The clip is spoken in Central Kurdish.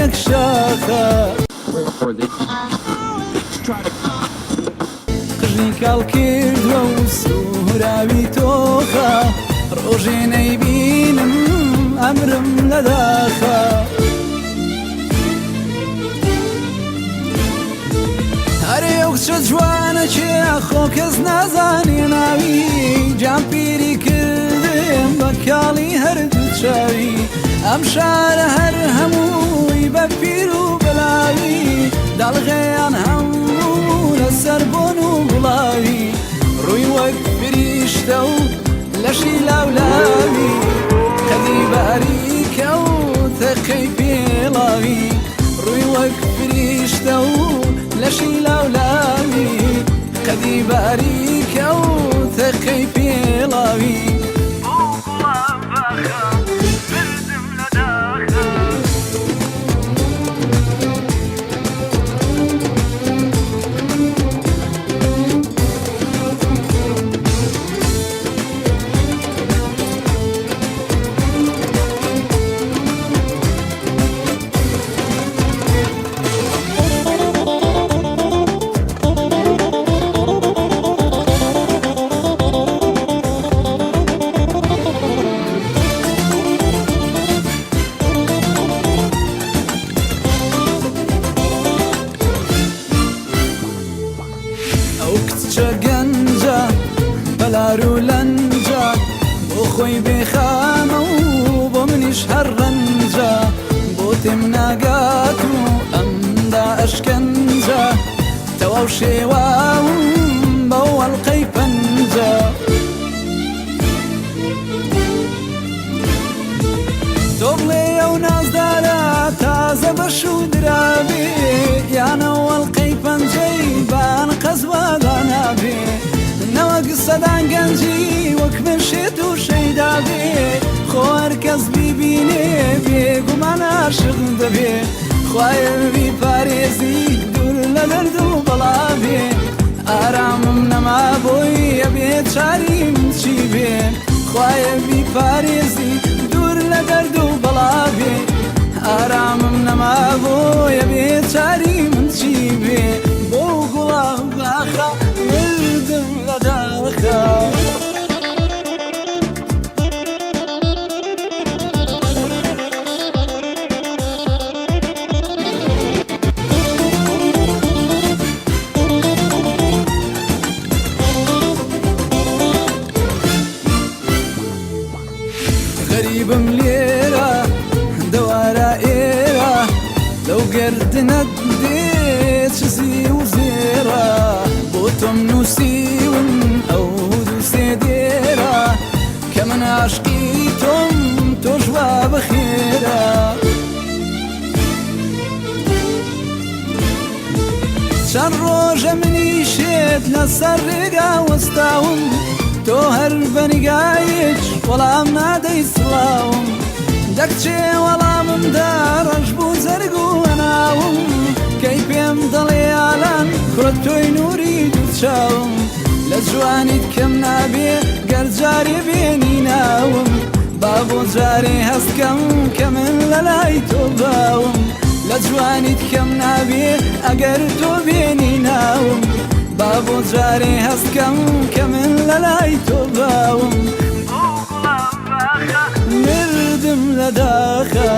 یەک شاخە. قژی کاڵ کردوە و سووراوی تۆخە، ڕۆژێ نەیبینم ئەمرم لە داخە. ئەرێ ئەو کچە جوانە کێیە خۆ کەس نازانێ ناوی، گیان پیری کردم بە کاڵی هەردوو چاوی. ئەم شارە هەر هەمووی بە پیر و بەلاوی، داڵغەیان هەموو لەسەر بۆن و گوڵاوی. ڕووی وەک فریشتە و لەشی لاولاوی، قەدی باریکە و تەقەی پێڵاوی. ڕووی وەک فریشتە و لەشی لاولاوی، قەدی باریکە و تەقەی پێڵاوی. بۆ گوڵان باخە مردم لە داخە. ئەو کچە گەنجە بەلار و لەنجە، بۆ خۆی بێخامە و بۆ منیش هەر ڕەنجە. بۆ تێم ناگات و ئەمدا ئەشکەنجە، تەواو شێواوم بەو ئەڵقەی پەنجە. تۆ بڵێ ئەو نازدارە تازە بەشوو درابێ، یان ئەو ئەڵقەی پەنجەی بان قەزوا دانابێ؟ نەوەک سەدان گەنجی وەک من شێت و شەیدا بێ، خۆ هەر کەس بیبینێ بێگومان عاشق دەبێ. خوایە بیپارێزی دوور لە دەرد و بەڵا بێ. ئارامم نەما بۆی ئەبێ چاریم چی بێ؟ خوایە بیپارێزی دوور لە دەرد و بەڵا بێ. ئارامم نەما بۆی ئەبێ چاری من چی بێ؟ بۆ گوڵە باخە مردم لە داخە. غەریبم لێرە دەوارە ئێرە، لەو گەردنەت دێ چ زیو و زێڕە. بۆ تۆم نووسیون ئەو دوو سێ دێرە، کە من عاشقی تۆم تۆش وا بەخێرە. چەند ڕۆژە منی شێت لەسەر ڕێگا وەستاوم، تۆ هەر بە نیگایەک وەڵام نادەی سڵاوم. دەکچێ وەڵامم دا ڕەش بوو زەرگ و هەناوم، کەی پێم دەڵێ ئالان کوڕە تۆی نووری دوو چاوم. لە جوانیت کەم نابێ گەر جارێ بێنی ناوم، با بۆ جارێ هەست کەم کە من لە لای تۆ باوم. لە جوانیت کەم نابێ ئەگەر تۆ بێنی ناوم، با بۆ جارێ هەست کەم کە من لە لای تۆ باوم. بۆ گوڵم باخە مردم لە داخە.